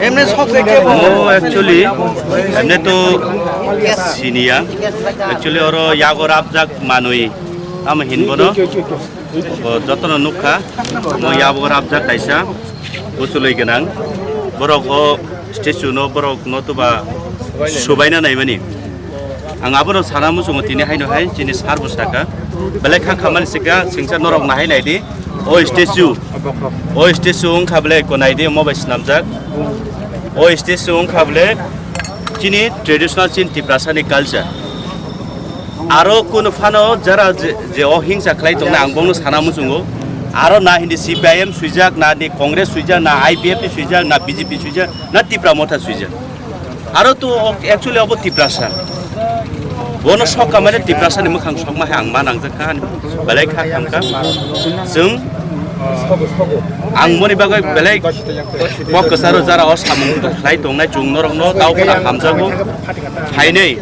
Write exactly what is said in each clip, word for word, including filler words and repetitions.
Emne sok se ke bo. Mo actually, emne to siniya. Actually, oro yago rapjak manwi. Amo hinbono. Bo jotono nukha. Mo yago rapjak kaisa. Busuloi gwnang. Borok o statue no, borok no tuba subaina naimani. Ang abono sana muchungo tini haino hai chini sir bo saka. Belai kha khamani sika singsa norok nahai naidi. O statue. O statue wngkha belai ko naidi omo bai swnamjak. O statue wngkha belai chini traditional chini Tiprasa ni culture. Aro kunu phano jara je, je o hingsa khlai tongna ang bongno sana muchungo. Aro na hindi C P I M swijak, na ni Congress swijak, na I P F T swijak, na B J P swijak, na Tipra Motha swijak. Aro to o-, actually obo Tiprasa. Bono sok kamane Tiprasa ni mwkhang sokma hai ang ma nangjak kha, belai kha kham kha. Chwng ang moni bagwi belai kok kwcharo jara o samung khlai tongnai chwng norokno tau khna hamjago. Phainai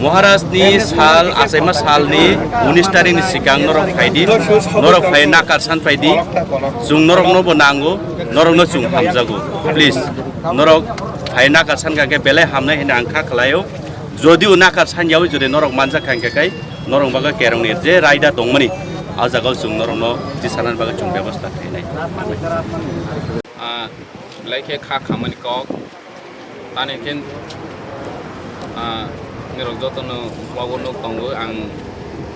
Maharaj ni sal, achaima sal ni unis tarik ni sikang norok phaidi, norok phai nakar san phaidi, chwng norokno bo nango, norokno chwng hamjago. Please, norok phai nakar san kha khe belai hamnai hwnwi ang kha khlaio. Jodi o nakar san yawi jodi norok manjak kha hwnkhe kai norok bagwi kerong ni je raida tongmani, a jagao chwng norokno tisanani bagwi chwng bebosta khainai. Ah, belai khe kha khamani kok. Tani khe, ah, nirok jotono uklago nuk tongo. Ang,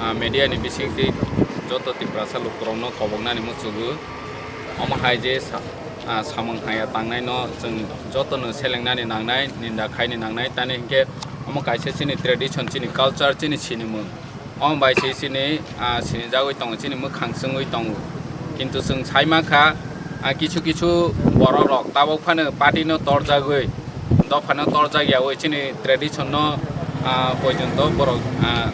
ah, media ni bisingtwi joto Tiprasa lukurokno koboknani muchugo. Omo hai je sa-, ah, samung haya tangnaino chwng jotono selengnani nangnai, ninda khaini nangnai. Tani hinkhe omo kaisa chini tradition, chini culture, chini sinimung. Omo bai se chini, ah, sinijagwi tongo, chini mwkhang chwngwi tongo. Kintu chwng sai mankha, ah, kisu kisu borok rok tabuk phano party no torjagwi, dopha no torjak yawi chini tradition no, ah, poijonto borok, ah,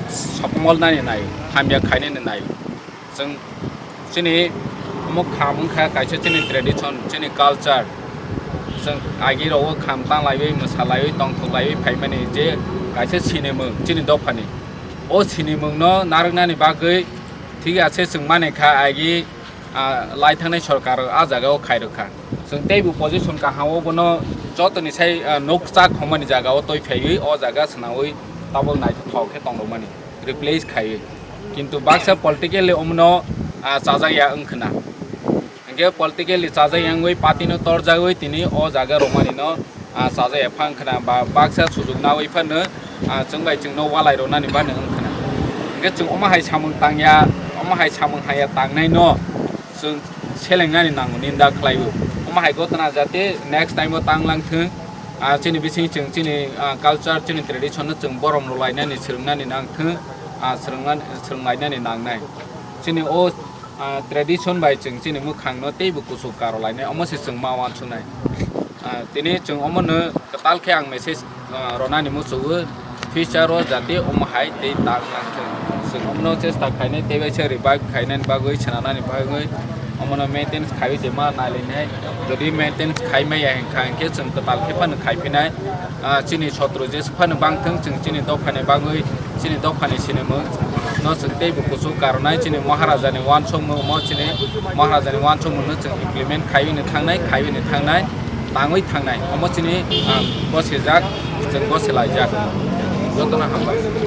sokomol nani nai, hamya khainani nai. Chwng chini omo kham wngkha kaisa chini tradition, chini culture. Chwng agi rogo kham tanglaiwi, mwsalaiwi, tongthoklaiwi phaimani je kaisa sinimung chini dophani. O sinimungno narwknani bagwi thik ase chwng mani kha agi, ah, lai thangnai sorkar o ah jagao khairokha. Chwng teibo position kaham o bono jotoni sai, ah, nukchak hongmani jagao twi phaiwi o jaga swnawi tabuk naithothok khe tongrokmani, replace khaiwi. Kintu baksa politically omono, ah, chajakya wngkhwna. Hinkhe politically chajak yangwi party no torjagwi tini o jaga romani no, ah, chajak ya phang khna ba baksa sujuk nawi phano, ah, chwng bai chwng no walai rwnani bani wng khna. Hinkhe chwng omo hai samung tangya, omo hai samung haya tangnai no chwng selengnani nango ninda khlaiwi. Omo hai gotna jate next time o tang lang thung, ah, chini bising chwng chini, ah, culture chini tradition no chwng borom rw lainani swrwngnani nang thung, ah, swrwngna-, swrwng lainani nangnai. Chini o ah, tradition bai chwng chini mwkhang no teibo kuchuk karo lainai, omo se chwng ma uansuknai. Ah, tini chwng omo no kwtal khe ang message, ah, ronani muchungo, future o jate omo hai tei tak nang thung. Chwng omo no chesta khainai tei bai se revive khainani bagwi, swnamnani bagwi, omo no maintenance khaiwi se ma nailainai. Jodi maintenance khai maya hinkha hinkhe chwng kwtal khe phano khai phinai. Ah, chini sotro jesa phano bang thung, chwng chini dophani bagwi, chini dophani sinimung no chwng teibo kuchuk karnai, chini Maharaja ni uansukmung mo chini Maharaja ni uansukmung no chwng implement khaiwi ni thangnai, khaiwi ni thangnai, tangwi thangnai. Omo chini, ah, gosijak, chwng gosilaijak. Jotono hambai.